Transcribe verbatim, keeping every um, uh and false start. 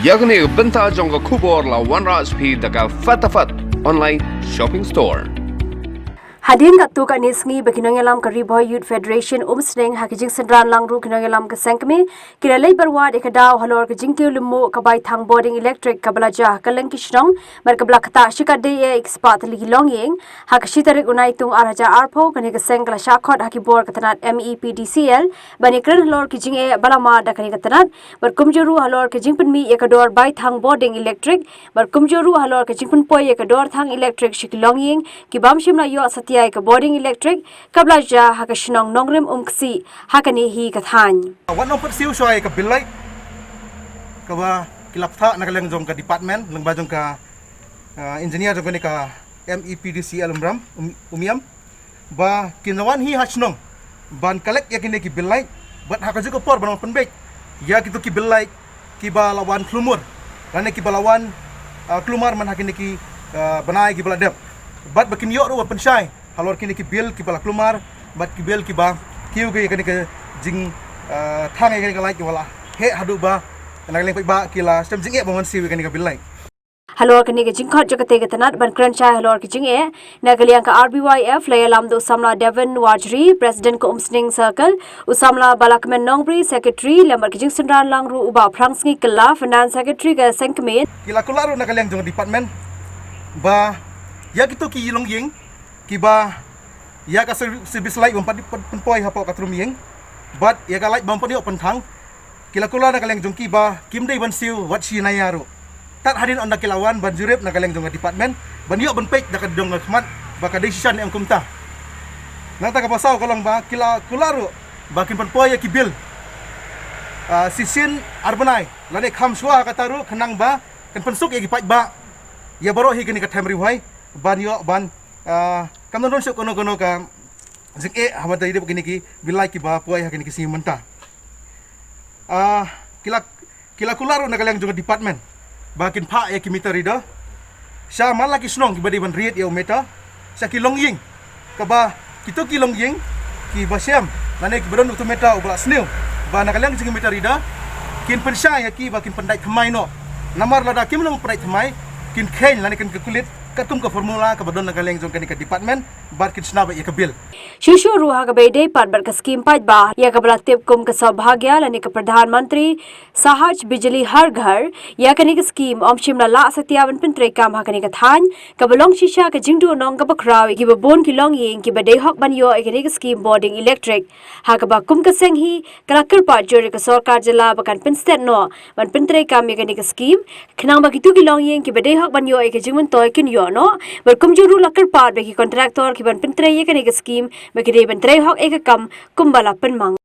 Ïa kane ka bynta jong ka khubor la wanrah sha phi da ka Fatafat Online Shopping Store. Hadien katto katne sngi ba ki nongïalam ka Ri Bhoi Youth Federation Umsning ha ki jingsynran lang ruh ki nongïalam ka seng kmie ki la leit byrwat ïa ka daw halor ka jingkiew lymmuh ka bai thang bording electric kaba la jia ha kylleng ki shnong bad kaba la ktah shikatdei ïa ki spah tylli ki longïing. Ha ka shi tarik u Naitung ar hajar arphew kane ka seng ka la shah khot ha ki bor ka tnat M E P D C L ban ïakren halor ki jingeh ba la mad da kane ka tnat bad kumjuh ruh halor ka jingpynmih ïa ka dor bai thang bording electric bad kumjuh ruh halor ka jingpynpoi ïa ka dor thang electric sha ki longïing ki bym shym la ïoh satia ïa ka bording electric kaba la jia ha ka shnong Nongrim Umksih ha kane hi ka thaiñ. Wat nang pynsiew shuwa ïa ka bill light kaba ki la phah na ka liang jong ka department lyngba jong ka, ah, engineer jong kane ka M E P D C L Umram, Um-, Umiam, ba kin wan hi ha shnong ban collect ïa kine ki bill light bad ha kajuh ka por ban wan pynbeit ïa kito ki bill light kiba la wan klumur lane kiba la wan, ah, klumar man ha kine ki, ah, bnai kiba la dep bad ba kin ïoh ruh ban pynshai halor kine ki bill kiba la klumar bad ki bill kiba kiew ïa kane ka jing, ah, thang ïa kane ka light kiba la heh haduh ba na ka liang paidbah ki la shem jingeh ban wan siew ïa kane ka bill light. Halor kane ka jingkhot jong katei ka tnat ban kren shai halor ka jingeh, na ka liang ka R B Y F la ïalam da u samla Devon Warjri, President ka Umsning Circle, u samla Balakmen Nongbri, Secretary, lem bad ka jingsynran lang ruh u Bah Phrangsngi Kylla, Finance Secretary ka seng kmie. Ki la kular ruh na ka liang jong ka department ba ïa kito ki longïing kiba ïa ka ser-, service light bym pat, pat pynpoi hapoh ka trum ïing bad ïa ka light bym pat ïoh pynthang, ki la kular na ka liang jong ki ba kim dei ban siew wat shi naïa ruh. Tad hadien ynda ki la wan ban jurip na ka liang jong ka department ban ïoh ban peit da ka jong ka khmat ba ka dei shisha ne em kumta. Nangta kaba saw ka long ba ki la kular ruh ba kin pynpoi ïa ki bill, ah, shisien ar bnai lane kham shuwa kata ruh khnang ba kan pynsuk ïa ki paidbah ïa baroh hi kane ka them Ri Bhoi ban ïoh ban, ah, kam don shuh kano kano ka jingeh haba ïadei bad kine ki bill light kiba poi ha kine ki sngi mynta. Ah, ki la, ki la kular ruh na ka liang jong ka department ba kin phah ïa ki meter reader sha man la ki shnong kiba dei ban rit ïa u meter sha ki longïing kaba kito ki longïing kiba shem lane kiba don uto u meter uba la sniew ba na ka liang jong ki meter reader kin pynshai ïa ki ba kin pyndait thymmai noh. Namar lada kim long pyndait thymmai kin kheiñ lane kin calculate katkum ka formula kaba don na ka liang jong kane ka department bad kin shna beit ïa ka bill. Shuh shuh ruh ha kaba ïadei pat bad ka skim paidbah ïa kaba la tip kum ka Saubhagya lane ka Pradhan Mantri Sahaj Bijli Har Ghar, ïa kane ka skim ym shym la lah satia ban pyntreikam ha kane ka thaiñ kaba long shisha ka jingduhnong kaba khraw ïa kiba bun ki longïing kiba dei hok ban ïoh ïa kane ka skim bording electric. Ha kaba kum ka seng hi ka la kyrpad jur ïa ka sorkar jylla ba kan pynstet noh ban pyntreikam ïa kane ka skim khnang ba kito ki longïing kiba dei hok ban ïoh ïa ka jingmyntoi kin ïoh noh bad kumjuh ruh la kyrpad ba ki contractor kiban pyntrei ïa kane ka skim ba ki dei ban trei hok ïa ka kam kumba la pynmang.